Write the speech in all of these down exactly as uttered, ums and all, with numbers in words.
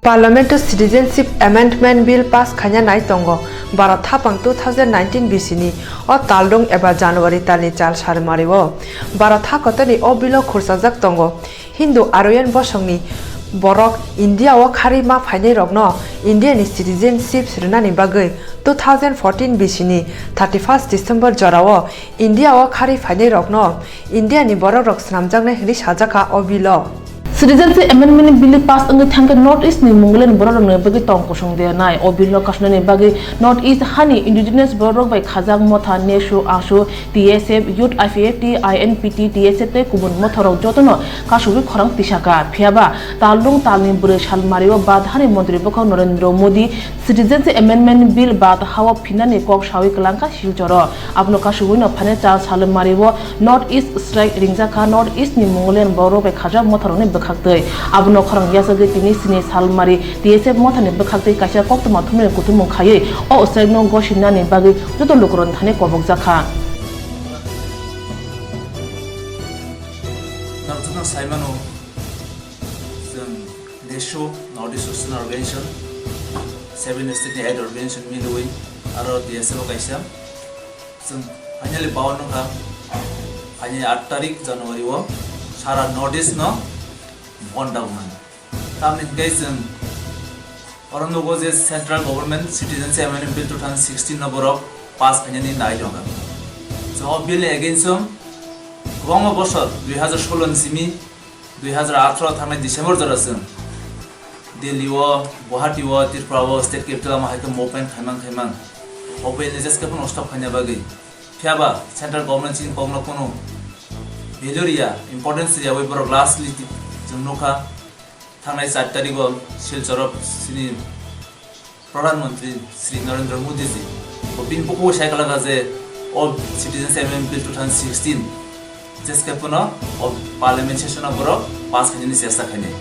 Parliament o Citizenship Amendment Bill pass khaina nai tongo, baro thapang two thousand nineteen bisini o taldung eba January talni chal salmario. Baro tha kotorni o bill o khursajak tongo, Hindu Aryan bosongni borok India o khari ma phainai rokno India ni citizenship rwnani bagwi two thousand fourteen bisini thirty first December jorao India o khari phainai rokno India ni borok rok swnamjaknai hwnwi sajak kha o bill o. Citizenship Amendment Bill pass wngwi thangkhe North East ni Mongolian borok rokni bagwi tong kusung de nai. O bill no kasnani bagwi North East hani indigenous borok rok bai khajak motha, nesu, asu, T S F, Youth I P F T, I N P T, T S F tei kubun motha rok jotono kasugwi khorang tisaka. Phiyaba talrung talni bwrwi salmario bad hani montri bwkhak Narendra Modi Citizenship Amendment Bill bad hao phinani kok sawi kwlangkha Silchoro. Abono kasugwino phainai chal salmario North East strike ringjak kha North East ni Mongolian borok bai khajak motharokni bwkhaktwi. Abono khorang yachagwi tini sini salmari T S F mothani bwkhaktwi kaisa koktwma thumnani kuthumung khaiwi o strike no gosinani bagwi joto lukurokni thani kobokjak kha. Norok jotono sai mano, chwng nesu, North East Student Organization, Seven State ni Aid Organization milwi, aro T S F o kaisa. Chwng finally power nukha, finally aat tarik January o sara North East no bon dagumani. Tamni hwnkhe chwng oro nugo je Central Government Citizenship Amendment Bill two thousand sixteen no borok pass khainani nai tongkha. Chwng o bill ni against o kwbangma bosor dui hazar solo ni simi dui hazar atharo thangnai December jora chwng Delhi o, Guwahati o, Tripura o, state capital o ma hai khe movement khaimang khaimang. O bill ni jeske phano stop khaina bagwi. Phiyaba central government chini kokno kunu value riya, importance riya, wi borok lastly chwng nukha. Thangnai char tarigo Silchoro chini Pradhan Mantri Shri Narendra Modi ji bo bini bukhuk sai kha je o Citizens Amendment Bill two thousand sixteen jeske phano o parliament session o borok pass khainani chesta khainai.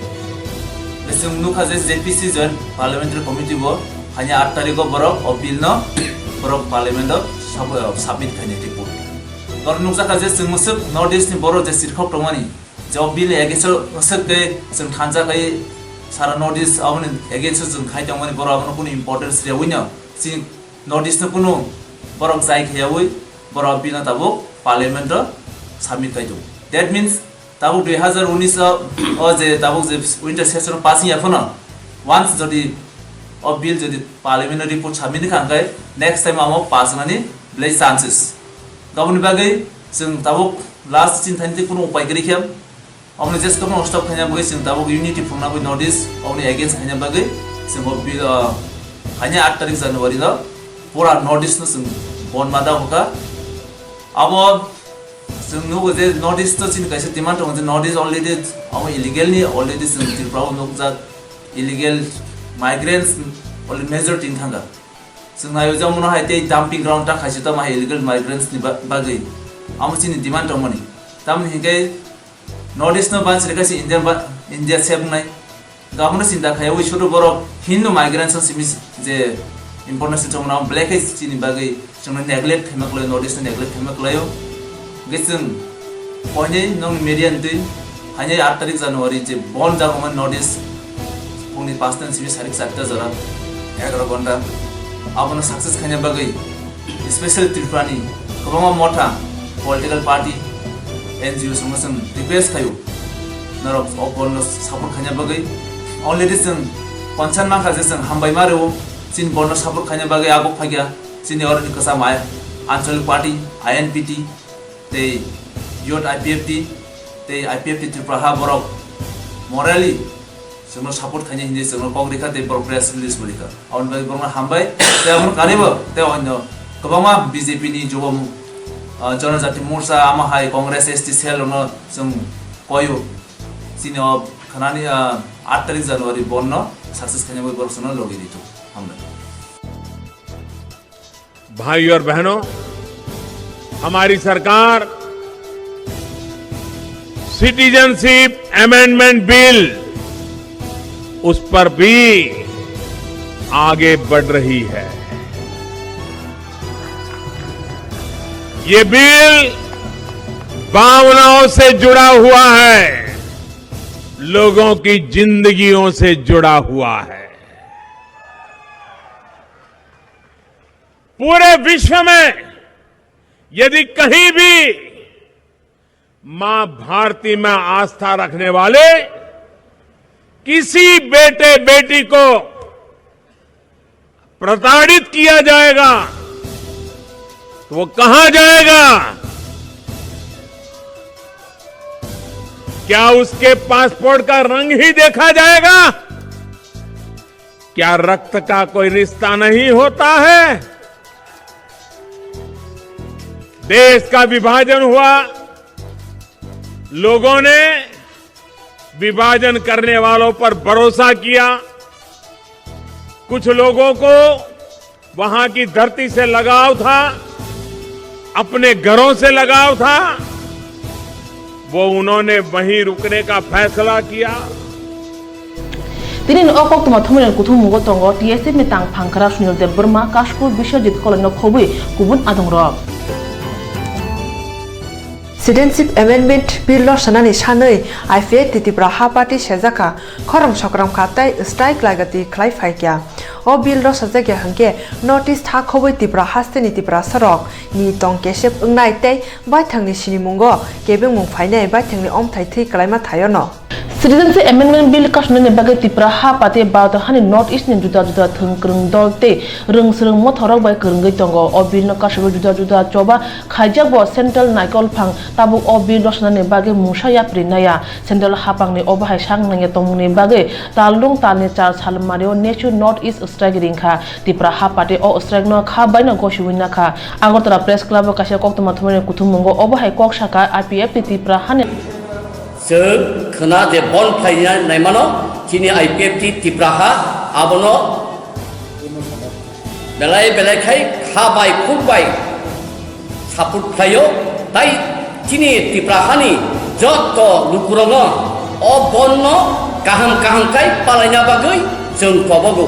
Chwng nukha je J P C Joint Parliamentary Committee bo khaina aat tarigo borok o bill no borok parliament o sub-, submit khainai report. Oro nukjakha je chwng mwswk North East ni borok je sirkhok tongmani, je o bill ni against o swk tei chwng thansa khai sara North East aboni against o chwng khai tongmani, borok abono kunu importance riyawi no chini North East no kunu borok jai khayawi borok bill no tabuk parliament o submit khai tongo. That means tabuk dui hazar unis o, o je tabuk je winter session o pass wngya phano, once jodi o bill jodi parliament o report submit kha hwnkhe next time amo pass wngnani belai chances. Aboni bagwi chwng tabuk last chini thani tei kunu upai kwrwi khe, aboni jeske phano stop khaina bagwi chwng tabuk unity phunukna bagwi North East, aboni against khaina bagwi chwng o bill, o, khaina aat tarik January no pura North East no chwng bon ma da hokha. Abo chwng nugo je North East o chini kaisa demand tongo je North East already abo illegal ni, already chwng Tripura o nukjak illegal migrants already majority wng thangkha. Chwng naio je omono hai tei dumping ground ta khaisi tamo hai illegal migrants ni ba-, bagwi. Amo chini demand tongmani. Tamoni hinkhe North East no ban siri kaisa India ba, India sep wngnai. Gabono chinta khaiwi sudu borok Hindu migrants no simi je importance chongna belai khe chini bagwi chwngno neglect khaima kwlai, North East no neglect khaima kwlaio. Hwnkhe chwng koinwi nokni media ni twi hainai aat tarik January je bon jagongmani North East phungni pasta ni simi sarik charta jora egaroh ghonta abono success khaina bagwi special Tripura ni kwbangma motha political party N G O songno chwng request khaio. Norok o borno support khaina bagwi already chwng concern mankha je chwng hambai ma rwo chini borno support khaina bagwi abo phaikha chini oroni kwcham anchalik party I N P T tei youth I P F T tei I P F T Tripura ha borok morally chwngno support khaina hinwi chwngno kok rikha tei borok press release bo rikha. Aboni bagwi borokno hambai tei abono karibo tei onyo kwbangma B J P ni Jobo, ah, Jonojati Morcha, amo hai Congress S T cell rokno chwng koyo. Chini o khanani, ah, aat tarik January bonno success khaina bagwi borok chwngno logi rito. Hambai. भाइयों और बहनों, हमारी सरकार citizenship amendment bill, उस पर भी आगे बढ़ रही है। ये बिल भावनाओं से जुड़ा हुआ है। लोगों की जिंदगियों से जुड़ा हुआ है। पूरे विश्व में यदि कहीं भी मां भारती में आस्था रखने वाले किसी बेटे बेटी को प्रताड़ित किया जाएगा, तो वो कहां जाएगा? क्या उसके पासपोर्ट का रंग ही देखा जाएगा? क्या रक्त का कोई रिश्ता नहीं होता है? देश का विभाजन हुआ, लोगों ने विभाजन करने वालों पर भरोसा किया। कुछ लोगों को वहां की धरती से लगाव था, अपने घरों से लगाव था, वो उन्होंने वहीं रुकने का फैसला किया। Tini ni o koktwma thumani kuthummungo tongo T S F ni tang phangkra Sunil Debbarma, Kashku Biswajit Kolai no khobwi kubun adongrok. Citizenship Amendment Bill rwchanani sanwi I P F T Tripura ha party sejakha, khorang sokram kha tei strike lagati khlai phaikya. O bill rwchajakya hwnkhe North East ha khobwi Tripura hasteni Tiprasarok ni tong kesep wngnai tei baithangni sinimungo kebengmung phainai baithangni omthai thwi kwlaima thaiono. Citizenship Amendment Bill kasumnani bagwi Tripura ha pate Bharat hani North East ni juda juda thwng kwrwng dol tei rwng swrwng mothorok bai kwrwngwi tongo. O bill no kasubui juda juda choba khaijak bo central naikol phang, tabuk o bill rwchanani bagwi mungsa yapri naiya. Central haphangni obo hai sak nangya tongmungni bagwi talrwng talni char salmario nesu North East strike ringkha. Tripura ha party o strike no kha baino gosiwi nakha. Agartala Press Club o kaisa koktwma thumani kuthummungo obo hai kok sakha I P F T Tripura hani. Chwng khwna je bon khlaina naimano chini I P F T Tripura ha abono belai belai khai kha bai khuk bai support khlaio, tai chini Tripura hani jotto lukurokno o bonno kaham kaham khai palaina bagwi chwng kobogo.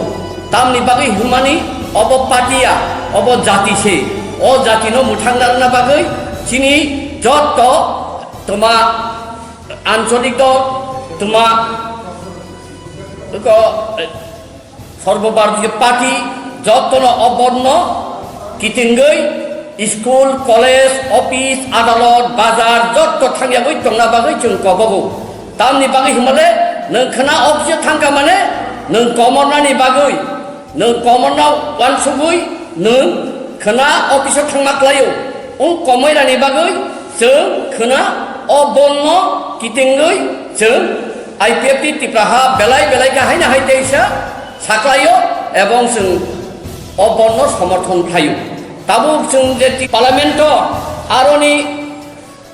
Tamni bagwi hwnmani obo party ya, obo jati se, o jatino mwthangna rwna bagwi chini jotto twma ancholik dol, twma ko, Sarbo Bharatiya Party jottono o bonno kitingwi school, college, office, adalot, bazar jotto thangyagwi tongna bagwi chwng kobogo. Tamni bagwi hwnmale nwng khwna office-o thangkha mane nwng komornani bagwi, nwng komorna uansugwi nwng khwna office-o thangma klaio. Wng komoirani bagwi chwng khwna o bonno kitingwi chwng I P F T Tripura ha belai belai khe haino hai teisa saklaio ebong chwng o bonno somorthon khlaio. Tabuk chwng je ti-, Parliament-o aroni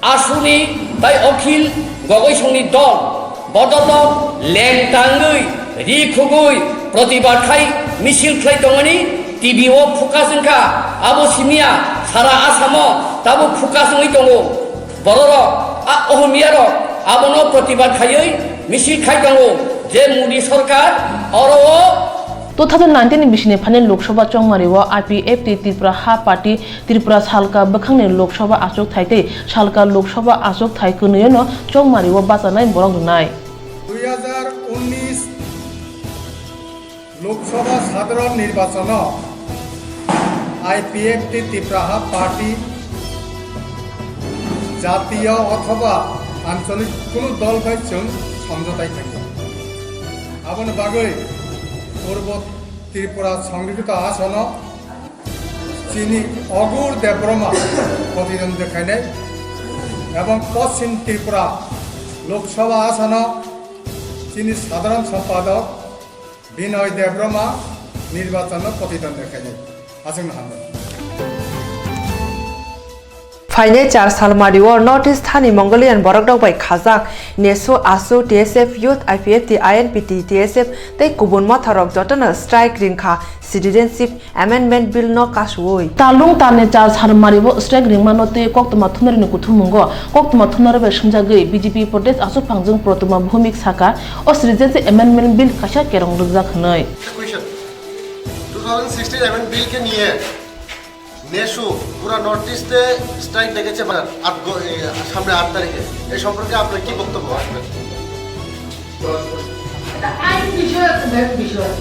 asuni tai Akhil Gogoi songni dol bodolo leng tangwi ri khugwi protibad khai misil khlai tongmani T V-o focus wngkha. Abo simiya sara Asamo tabuk focus wngwi tongo. Bororok, a Ohomiyarok abono protibad khaiwi misil khai tongo je Modi sorkar oro o. Two thousand nineteen ni bisini phaini Lok Sabha chongmario I P F T Tripura ha party Tripura salka bwkhangni Lok Sabha achukthai tei salka Lok Sabha achukthai kwnwiono chongmario bachanai borok rwnai. Dui hajar unnish Lok Sabha sadharon nirbachano I P F T Tripura ha party jatiyo othoba ancholik kunu dol bai chwng somjotai thangya. Aboni bagwi Purbo Tripura Songrikhito Asono chini Ogur Debbarma protidwondita khainai ebong Poschim Tripura Lok Sabha Asono chini Sadharan Sompadok Binoy Debbarma nirbachano protidwondita khainai. Aswkno hambai. Phainai char salmario North East hani Mongolian borok rok bai khajak nesu, asu, T S F Youth, I P F T, I N P T, T S F tei kubun motha rok jotono strike ringkha Citizenship Amendment Bill no kasuwi. Talung talni char salmario strike ringmano tei koktwma thumnarini kuthumungo koktwma thumnarok bai swngjagwi B J P protest achukphangjwng Protuma Bhowmik sakha, o Citizenship Amendment Bill kaisa kerong rwjak hwnwi. Question. Two thousand sixteen amendment bill ke niye নেসু পুরা নর্থ ইস্টে স্ট্রাইক ডেকেছে, মানে, আট গ-, এ, সামনে আট তারিখে। এই সম্পর্কে আপনার কি বক্তব্য আসবে? এটা আইন বিষয়ক বিষয়,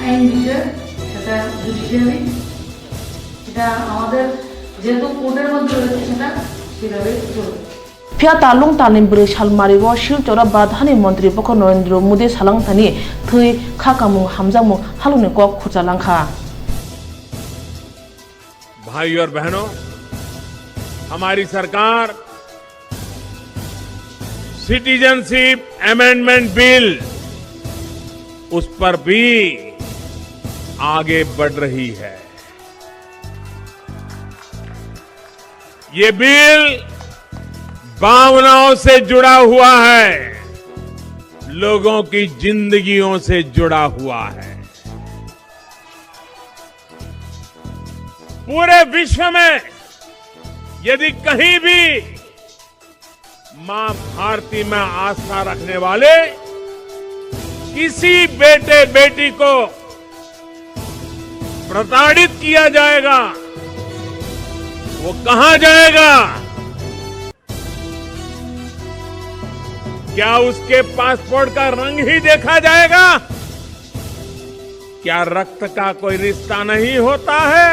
আইন বিষয়ক, এটা জুডিশিয়ারি, এটা আমাদের যেহেতু কোর্টের মধ্যে রয়েছে, সেটা সেভাবে চলবে। Phiya talung talni bwrwi sal mario Silchoro Bharat hani montri bokho Narendra Modi salangthani thwi kha kamung hamjakmung halokni kok khurcha langkha. भाई और बहनों, हमारी सरकार सिटीजनशिप अमेंडमेंट बिल, उस पर भी आगे बढ़ रही है। ये बिल भावनाओं से जुड़ा हुआ है, लोगों की जिंदगियों से जुड़ा हुआ है। पूरे विश्व में यदि कहीं भी मां भारती में आस्था रखने वाले किसी बेटे बेटी को प्रताड़ित किया जाएगा, वो कहां जाएगा? क्या उसके पासपोर्ट का रंग ही देखा जाएगा? क्या रक्त का कोई रिश्ता नहीं होता है?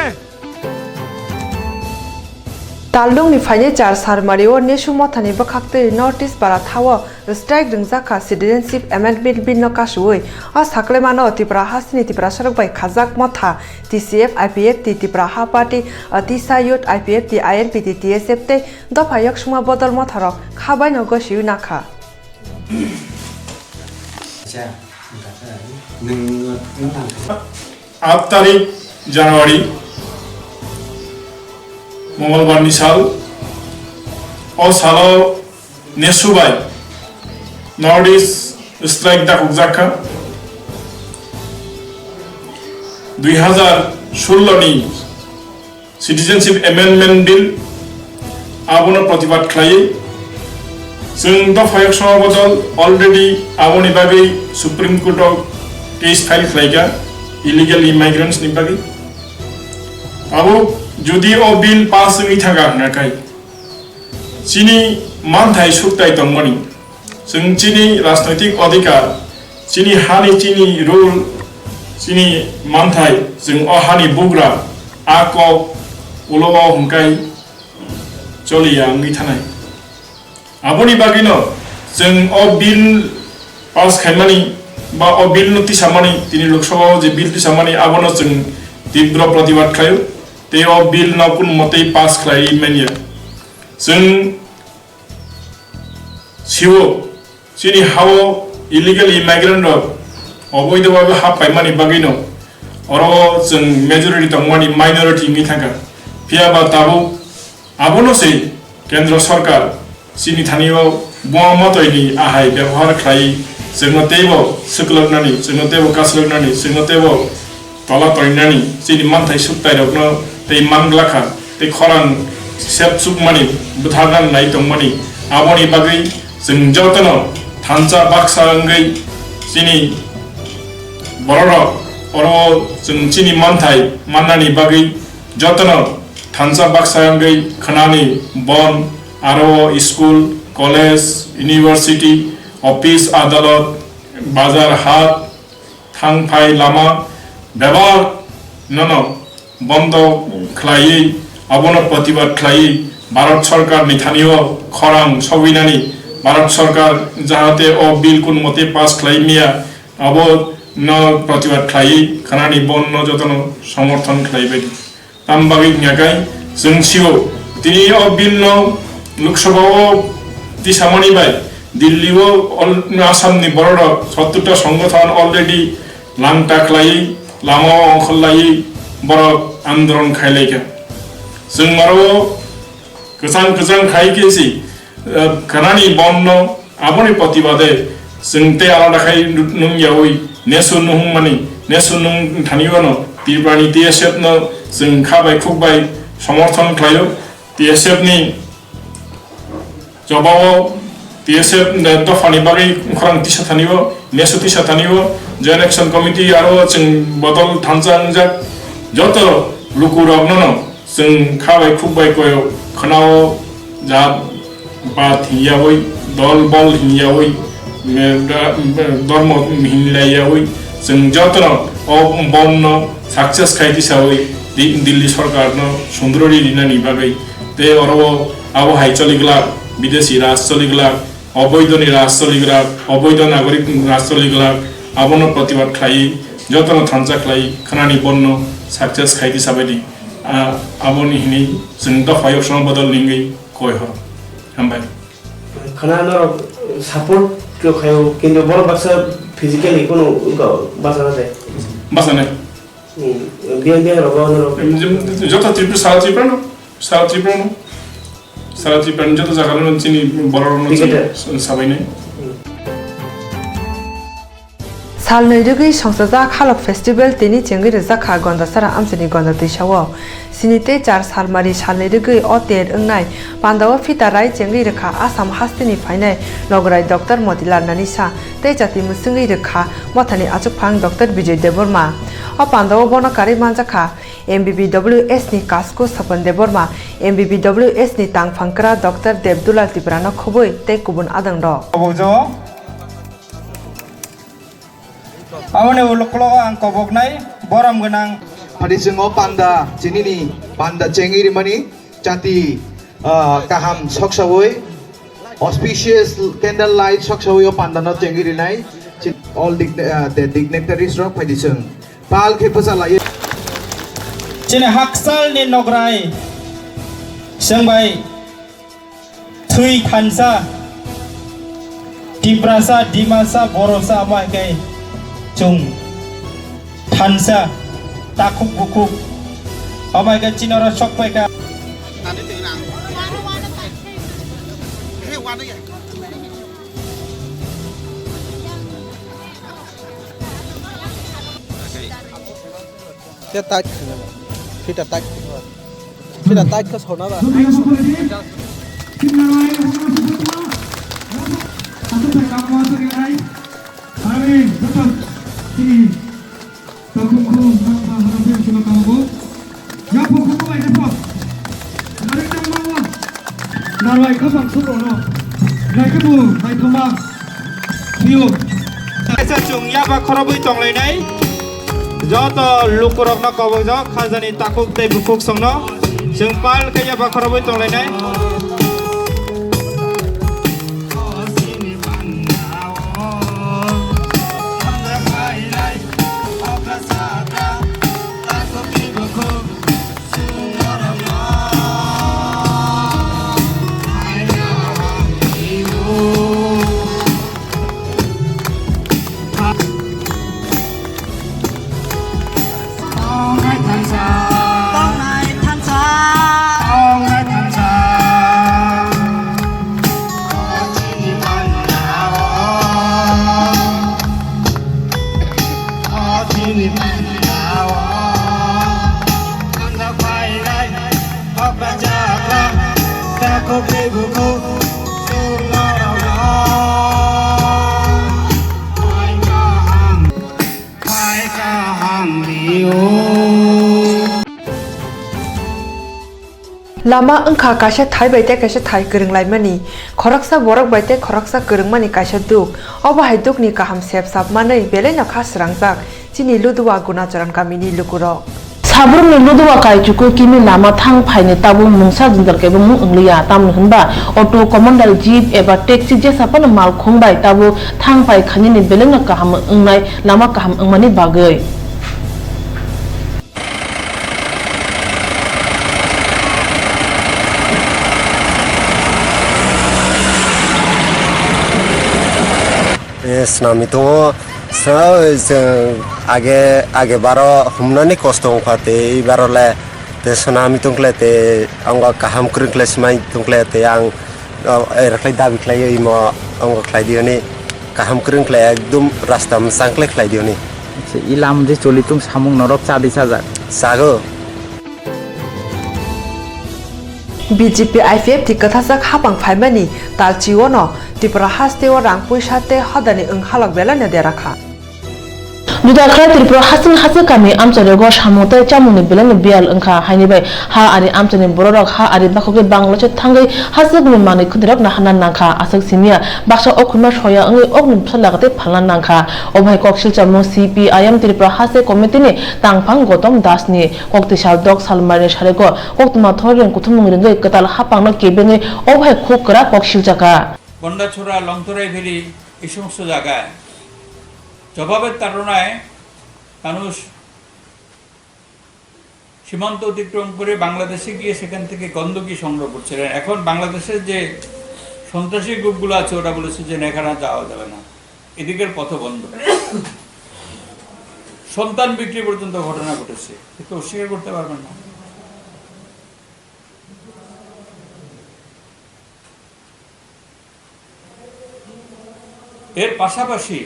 Talungni phainai char sal mario Nesu mothani bwkhaktwi North East bara thao strike rwngjak kha Citizenship Amendment Bill no kasuwi. O sakhlaimano Tripura hasteni Tiprasarok bai khajak motha T C F I P F T Tripura ha party, Atisa Youth I P F T I N P T T S F tei dopha yoksuma bodol motharok kha baino gosiwi nakha. Aat tarik January, Mongolbar ni sal. O salo Nesu bai North East strike dakhukjak kha. Dui hazar sullo ni Citizenship Amendment Bill abono protibad khlaiwi chwng dopha yoksoma bodol already aboni bagwi Supreme Court o case file khlaikha illegal immigrants ni bagwi. Abo jodi o bill pass wngwi thangkha hwnkha khe chini manthai sukthai tongmani, chwng chini rajnoitik odhikar, chini hani chini rule, chini manthai, chwng o hani bugra, a kok ulo o hwnkhai choliya wngwi thanai. Aboni bagwino chwng o bill pass khaimani ba o bill no tisamani, tini Lok Sabha o je bill tisamani, abono chwng tibro protibad khlaio, tei o bill no kun motei pass khlaiwi manya. Chwng sio chini hao illegal immigrant rok oboidho bhabe hap paimani bagwino oro chwng majority tongmani minority wngwi thangkha. Phiya ba tabuk abono se Kendra Sarkar chini thani o buma motoini ahai bebohar khlai chwngno teibo swkloknani, chwngno teibo kasloknani, chwngno teibo tola toinani, chini manthai suktairokno tei manglakha, tei khorang sep chukmani, bwtharna nai tongmani, aboni bagwi chwng jotono thansa baksa wngwi chini bororok oro chwng chini manthai mannani bagwi jotono thansa baksa wngwi khwnani bon aro school, college, university, office, adalot, bazar, hat, thang phai lama bebak nono bondo khlaiwi, abono protibad khlaiwi Bharat Sarkar ni thani o khorang sogwinani, Bharat Sarkar jahate o bill kun mote pass khlai miya, abo no protibad khlaiwi khwnani bon no jotono somorthon khlai bai. Tam bagwi hwnkha khe chwng sio, tini o bill no Lok Sabha o tisamani bai Delhi o al-, Assam ni bororok sottor ta songgothon already langta khlaiwi lama o ongkhorlaiwi borok andolon khailaikha. Chwng aro kwchang kwchang khai khe si, eh, khwnani bon no aboni protibade chwng tei alada khai nung yawi nesu nuhung mani, nesu nung thani wano Tripura ni T S F no chwng kha bai khuk bai somorthon khlaio. T S F ni jobao T S F dophani bagwi khorang tisa thani o, nesu tisa thani o, Joint Action Committee aro chwng bodol thansa wngjak joto lukurokno no chwng kha bai khuk bai koyo khwnao jat bat hinyawi, dol bol hinyawi, Dormo hinlaiyawi chwng jotono o bonno success khai tisawi Di-, Delhi sorkarno sundrori rinani bagwi tei oro o abo hai choliglak, bidesi raj choliglak, oboidoni raj choliglak, oboido nagorik raj choliglak, abono protibad khlaiwi jotono thansa khlai khwnani bonno success khai tisabaidi. A-, aboni hinwi chwng dophayok sono bodol ningwi koi horo. Hambai. Khana norok support khe khayo, kintu borok baksa physically kunu wngkha, bachana de. Bachana. Hmm, biyang biyang rogo norok. Em, jim, joto Tripura, sara Tripura no, sara Tripura no, sara Tripura ni joto jaga no chini borok no Cricketer. Sabai nai. Hmm. Salnwi rwgwi songchajak Halok Festival tini chengwi rwjak kha Gondasara amchaini Gonda twisao. Sini tei char salmari salnwi rwgwi o ter wngnai pandao phita rai chengwi rwkha Assam hasteni phainai Nogorai Doctor Motilal Nanisa tei chati mwswngwi rwkha mothani achukphang Doctor Bijoy Debbarma. O pandao bono karwi manjakha M B B W S ni Kasku Swapan Debbarma, M B B W S ni tangphangkra Doctor Debdulal Tripura no khubui tei kubun adang rok. Aboni ulo-, uklogo ang koboknai borom gwnang. Phadi chwng o panda, chinini panda chengwi rimani chati, ah, kaham soksawi, auspicious candle light soksawi o pandano chengwi rinai. Chi-, all dign-, ah, the dignitaries rok phadi chwng pal khe bwsa lai. Chini haksalni nograi chwng bai Thwi thansa, Tiprasa, Dimasa, Borosa, omo hai khe chwng thansa, takhuk bukhuk, omo hai khe chini oro sok phai kha. Khe tak, phita tak. Sida tai khe sona ba. Narwai khapang sukrokno. Naikhe bo naithoma. Kaisa chwng yaba khorobwi tonglainai. Joto lukurokno kobokjak khajani takhuk tei bukhuk songno. Chwng pal khe yaba khorobwi tonglainai. Lama wngkha kaisa thai bai tei kaisa thai kwrwng laimani, khoroksa borok bai tei khoroksa kwrwngmani kaisa duk. Obo hai dukni kaham sep sap manwi belaino kha srangjak chini Ludua Gunacharan kamini lukurok. Sabrumni Ludua Kaichuku kimi lama thang phaini tabuk mungsa jwngjal kebo mung wngliya, tamni hwnba auto, commander jeep eba taxi jesa phano malkhung bai tabuk thang phai khainani belaino kaham wngnai, lama kaham wngmani bagwi. Eh, swnamwi tongo. Swnam, chwng age, age baro humnani kosto wngkha tei baro le tei swnamwi tongkle tei ang kaham kwrwng kle swmai tongkle tei ang, oh, era khlai dabi khlai imo ang khlai di hwnwi kaham kwrwng khlai ekdum rasta mwchang khlai khlai di hwnwi. Acha, i lam je choli tung samung norok cha di sajak. Chago. B J P I P F T kwthajak hapang phaimani talchiono Tripura hasteo rang puisa tei hodani wnghalok belaino dera kha. Juda khlai Tripura hasteni hachwk kami amchai rogo samung tei chamungni belai no biyal wngkha, haini bai ha ari amchaini bororok ha ari bakhogwi Bangladesh thangwi hachwkni manwi khwnirok naharna nangkha, aswk simiya baksa okhorma soya wngwi okni bwsa laga tei phalna nangkha. Obo hai kok silchamung C P I M Tripura Haste Committee ni tangphang Gotom Das ni. Kok twi sal dok sal marini sariko koktwma thorreng kuthumung ringwi kwtal haphangno kebengwi obo hai khuk kwrak kok silchakha. Gandachhara, Longtharai valley, এই সমস্ত জায়গায় জবাবের তাড়নায় মানুষ সীমান্ত অতিক্রম করে বাংলাদেশে গিয়ে সেখান থেকে গন্ধকি সংগ্রহ করছিলেন। এখন বাংলাদেশের যে সন্ত্রাসী গ্রুপগুলো আছে, ওরা বলেছে যে, "না, এখানে যাওয়া যাবে না, এদিকের পথ বন্ধ।" সন্তান বিক্রি পর্যন্ত ঘটনা ঘটেছে, এ তো অস্বীকার করতে পারবেন না। এর পাশাপাশি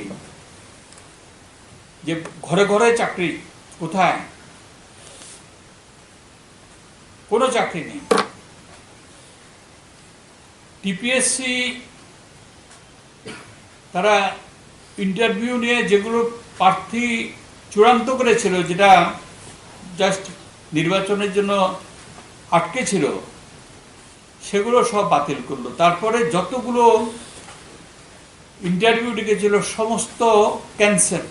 যে ঘরে ঘরে চাকরি, কোথায়? কোনো চাকরি নেই। টিপিএসসি তারা ইন্টারভিউ নিয়ে যেগুলো প্রার্থী চূড়ান্ত করেছিল, যেটা জাস্ট নির্বাচনের জন্য আটকে ছিল, সেগুলো সব বাতিল করলো। তারপরে যতগুলো ইন্টারভিউ ডেকেছিল, সমস্ত ক্যান্সেল।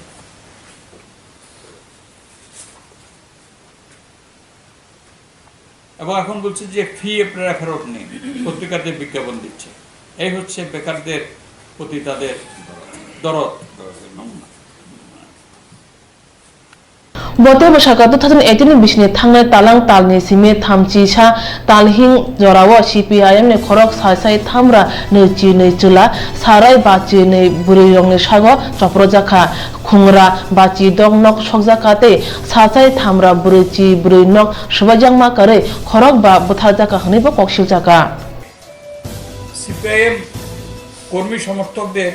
এবং এখন বলছে যে ফি আপনারা ফেরত নিন, পত্রিকাতে বিজ্ঞাপন দিচ্ছে। এই হচ্ছে বেকারদের প্রতি তাদের দরদ। Bo teibo sakha, two thousand eighteen ni bisini thangnai talang talni simi thamchi sa talhing jorao C P I M ni khorok sai sai thamra nwi chi nwi chwla sarai ba chi nwi bwrwi rokni sago chopropjakha. Khungra ba chi dok nok sokjakha tei sachai thamra bwrwi chi bwrwi nok swbajakma kwrwi khorok ba bwtharjakha hwnwibo kok siljakha. CPIM কর্মী সমর্থকদের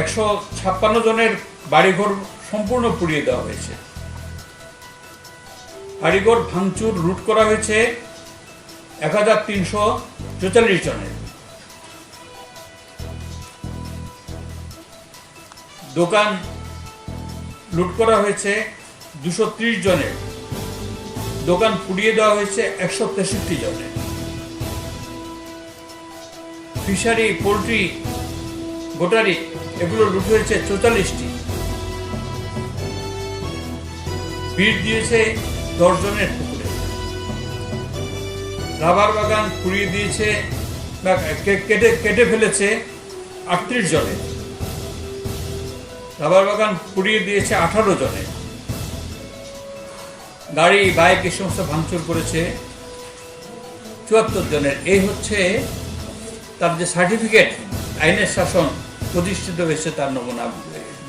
একশো ছাপ্পান্ন জনের বাড়িঘর সম্পূর্ণ পুড়িয়ে দেওয়া হয়েছে। বাড়িঘর ভাঙচুর, লুট করা হয়েছে এক হাজার তিনশো চুয়াল্লিশ জনের। দোকান লুট করা হয়েছে দুশো ত্রিশ জনের, দোকান পুড়িয়ে দেওয়া হয়েছে একশো তেষট্টি জনের। ফিশারি, পোল্ট্রি, গোটারি এগুলো লুট হয়েছে চৌচল্লিশটি। বিষ দিয়েছে দশ জনের পুকুরে। রাবার বাগান পুড়িয়ে দিয়েছে বা কে-, কেটে, কেটে ফেলেছে আটত্রিশ জনের। রাবার বাগান পুড়িয়ে দিয়েছে আঠারো জনের। গাড়ি, বাইক, এই সমস্ত ভাঙচুর করেছে চুয়াত্তর জনের। এই হচ্ছে তার যে সার্টিফিকেট, আইনের শাসন প্রতিষ্ঠিত হয়েছে তার নমুনা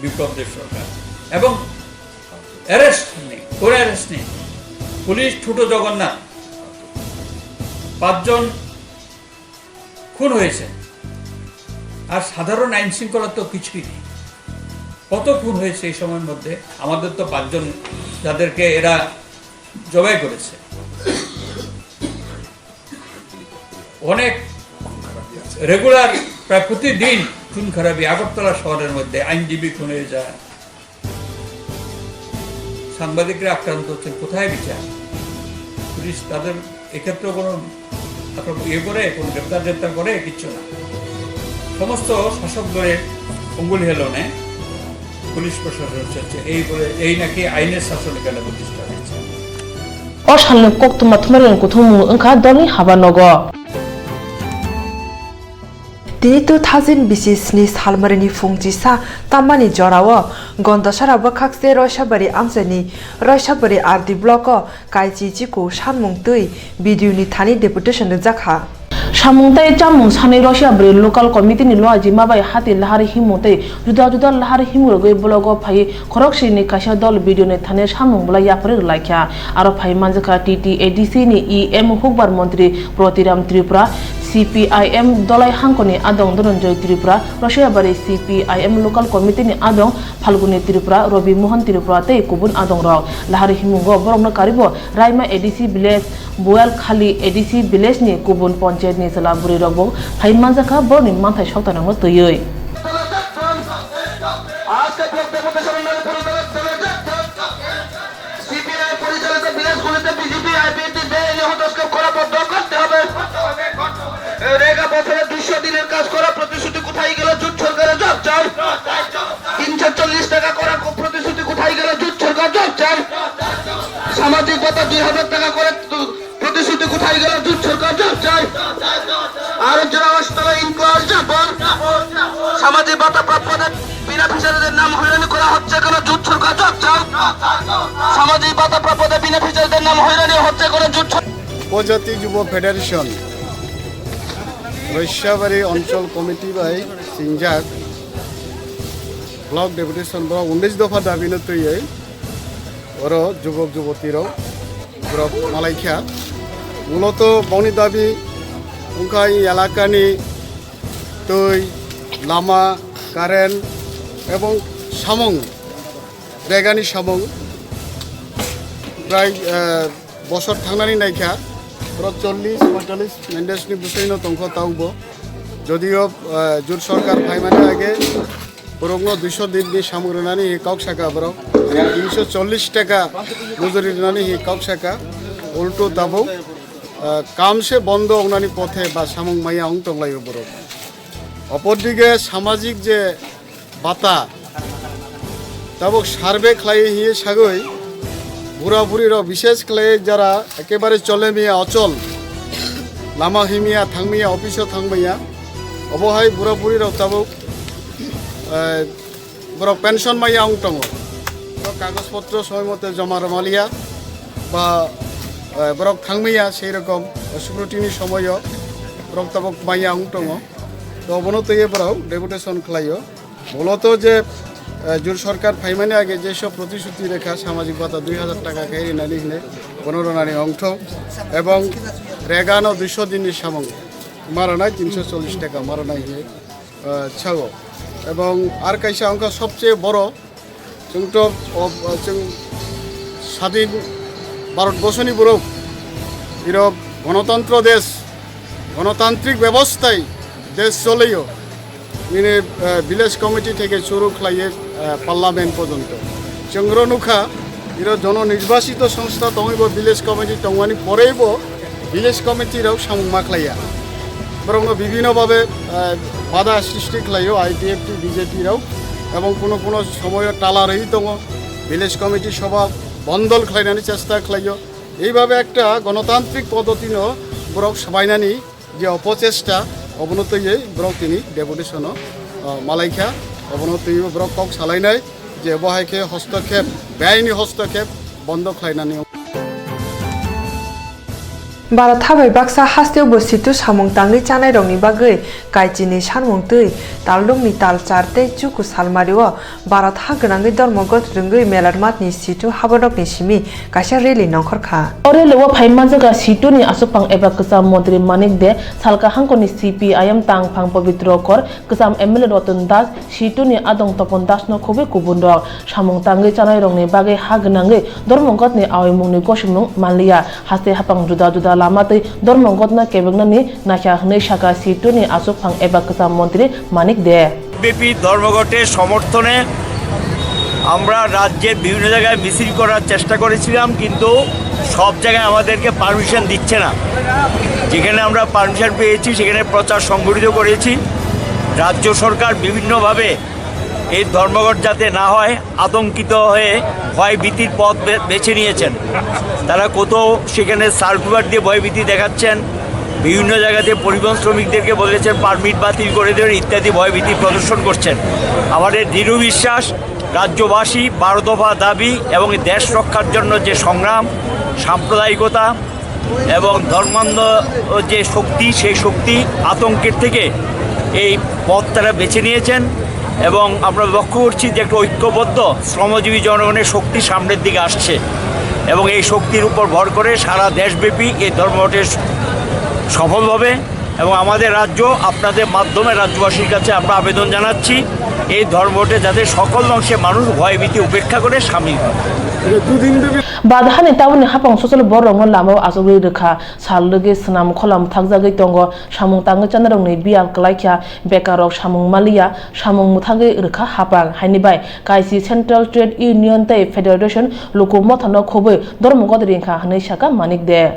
বিপ্লব দেব সরকার। এবং অ্যারেস্ট নেই, কোনো অ্যারেস্ট নেই। পুলিশ ঠুটো জগন্নাথ, পাঁচজন খুন হয়েছে। আর সাধারণ আইন শৃঙ্খলা তো কিছুই নেই। কত খুন হয়েছে এই সময়ের মধ্যে? আমাদের তো পাঁচজন, যাদেরকে এরা জবাই করেছে। অনেক রেগুলার, প্রায় প্রতিদিন খুন খারাপি। আগরতলা শহরের মধ্যে আইনজীবী খুন হয়ে যায়, সাংবাদিকরা আক্রান্ত হচ্ছেন, কোথায় বিচার? পুলিশ তাদের এক্ষেত্রে কোনো আক্রমণ, ইয়ে করে, কোনো গ্রেপ্তার গ্রেপ্তার করে, কিচ্ছু না। সমস্ত শাসক দলের অঙ্গুলি হেলনে পুলিশ প্রশাসন চলছে, এই বলে, এই নাকি আইনের শাসন এখানে প্রতিষ্ঠা হয়েছে। O salni koktwma thumariyung kuthumung wngkha dolni haba nogo. Tini two thousand bisi sni salmarini phung chisa tammani jorao Gondasara bwkhakse Roisabari amchaini Roisabari R D block o kaichi chiku sanmung twi B D O ni thani deputation rwjakha. Samung tei chamung sanwi Roisabari local committee ni luajima bai hati lahar himung tei juda juda lahar himung rwgwi block o phai khorok sini kaisa dol B D O ni thani samung bwlai yapharwi rwlaikha. Aro phai manjakha T T A D C ni E M hukbar montri Protiram Tripura, C P I M Dolai Hangkoni adong Dhananjoy Tripura, Rosoyabari C P I M Local Committee ni adong Phalguni Tripura, Robi Mohan Tripura tei kubun adongrok. Lahari himungo borokno karibo Raima A D C Village, Boyalkhali A D C Village ni kubun ponchayat ni chwla bwrwi rokbo phai manjakha borokni manthai soktanangno twiwi. আজ সিপিআই পরিচালিত বিলাসগুলিতে BJP IPFT বেআইনি হস্তক্ষেপ করা বন্ধ করতে হবে। রেগা বছরে দুইশো দিনের কাজ করা প্রতিশ্রুতি কোথায় গেল? জোট সরকারের জব চাই। তিনশো চল্লিশ টাকা করা প্রতিশ্রুতি কোথায় গেল? জোট সরকার জব চাই। সামাজিক ভাতা দুই হাজার টাকা করে প্রতিশ্রুতি কোথায় গেল? জোট সরকার জব চাই। আরো জোরে আওয়াজ তোলো, ইনকলাব জিন্দাবাদ। সামাজিক ভাতা প্রাপ্যদের বেনিফিশিয়ারিদের নাম হয়রানি করা হচ্ছে কেন? জোট সরকার জব চাই। সামাজিক ভাতা প্রাপ্যদের বেনিফিশিয়ারিদের নাম হয়রানি হচ্ছে কেন? জোট সর- উপজাতি যুব ফেডারেশন রৈশাবাড়ি অঞ্চল committee bai singjak block deputation borok unis dopha dabino twiwi oro jubok jubotirok borok malaikha. Muloto bongni dabi wngkha elakani twi, lama, current ebong samung, regani samung prai, eh, bosor thangnani naikha, borok chollish poitallish mendes ni bwswino tongkha taubo. Jodio, eh, jut sorkar phaimani age borokno duiso din ni samung rwnani hi kok saka borok, tinsho chollish taka mujuri rwnani hi kok saka, ulto tabuk, eh, kam se bondo wngnani pothe ba samung maya wng tonglaio borok. Opordige samajik je bata tabuk survey khlai hiye sagwi bura buri rok bishes khlai jara ekebare chole miya ochol lama himya thangmiya office o thangmaya obo hai bura buri rok tabuk, eh, borok pension maya wng tongo. Borok kagoj potro somoi mote joma rwmaliya ba, eh, borok thangmaya sei rokom security ni somoyo borok tabuk maya wng tongo. To obono twiwi borok deputation khlaio. Muloto je, eh, jut sorkar phaimani age je sob protishuti rekha samajik bhata dui hajar taka khe rinani hine bono ronani ongthok ebong regano duiso dinni samung maranai tinsho chollish taka maranai hine, eh, sago. Ebong ar kaisa ongkha sobcheye boro chwngto o, chwng sadin Bharat borsoni borok iro gonotantro desh, gonotantrik bebostai desh choleyo. Nini, eh, village committee theke churu khlaiye, eh, parliament porjonto. Chwngro nukha, iro jono nirbachito songstha tongwibo village committee tongmani poreibo village committee rok samung ma khlaiya. Borokno bibhinno babe, eh, bada srishti khlaio I P F T, B J P rok, ebong kuno kuno somoyo tala rwi tongo. Village committee sobha bondol khlainani chesta khlaio. Eibabe ekta gonotantrik poddotino borok swbainani je opochesta, obono twiwi borok tini deputation-o, ah, malaikha, obono twiwi borok kok salainai je bo hai khe hostokhep, beaini hostokhep bondo khlainani. Bharat ha bai baksa hasteo bo situ samung tangwi chanairokni bagwi kaichini sanmung twi, taldongni tal char tei chuku salmario Bharat ha gwnangwi Dharmagot rwngwi Melarmatni situ haborokni simi kaisa rally nongkhor kha. O rally o phai manjakha situni aswkphang eba kwcham montri Manik De, salka hangkoni C P I M tangphang Pabitro Kor, kwcham M L A Ratan Das, situni adong Topon Das no khobwi kubun rok. Samung tangwi chanai rokni bagwi ha gwnangwi Dharmagotni aoimungni gosimung manliya. Haste hapang juda juda lama tei Dharmagotno kebeknani naikha hwnwi sakha situni aswkphang eba kwcham montri Manik De. BJP ধর্মঘটের সমর্থনে আমরা রাজ্যের বিভিন্ন জায়গায় মিছিল করার চেষ্টা করেছিলাম, কিন্তু সব জায়গায় আমাদেরকে পারমিশন দিচ্ছে না। যেখানে আমরা পারমিশন পেয়েছি, সেখানে প্রচার সংগঠিত করেছি। রাজ্য সরকার বিভিন্নভাবে এই ধর্মঘট যাতে না হয়, আতঙ্কিত হয়ে ভয়ভীতির পথ বে-, বেছে নিয়েছেন। তারা কোথাও সেখানে সার্কুলার দিয়ে ভয়ভীতি দেখাচ্ছেন, বিভিন্ন জায়গাতে পরিবহন শ্রমিকদেরকে বলেছেন পারমিট বাতিল করে দেবেন ইত্যাদি ভয়ভীতি প্রদর্শন করছেন। আমাদের দৃঢ় বিশ্বাস, রাজ্যবাসী বারো দফা দাবি এবং এই দেশ রক্ষার জন্য যে সংগ্রাম, সাম্প্রদায়িকতা এবং ধর্মান্ধ যে শক্তি, সেই শক্তি আতঙ্কের থেকে এই পথ তারা বেছে নিয়েছেন। এবং আমরা লক্ষ্য করছি যে একটা ঐক্যবদ্ধ শ্রমজীবী জনগণের শক্তি সামনের দিকে আসছে এবং এই শক্তির উপর ভর করে সারা দেশব্যাপী এই ধর্মঘটে সফল হবে। এবং আমাদের রাজ্য, আপনাদের মাধ্যমে রাজ্যবাসীর কাছে আমরা আবেদন জানাচ্ছি, এই ধর্মঘটে যাতে সকল অংশে মানুষ ভয়ভীতি উপেক্ষা করে সামিল হয়। এটা দুদিন ব্যাপী Badahani tabukni haphang social bororokno lamao achugwi rwkha, sal rwgwi swnam khola mwthakjagwi tongo, samung tangwi chanarokni biyal kwlaikha, bekarrok samung manliya, samung mwthagwi rwkha haphang, haini bai kaisi Central Trade Union tei Federation luku mothano khobwi dormogot ringkha hwnwi sakha Manik De.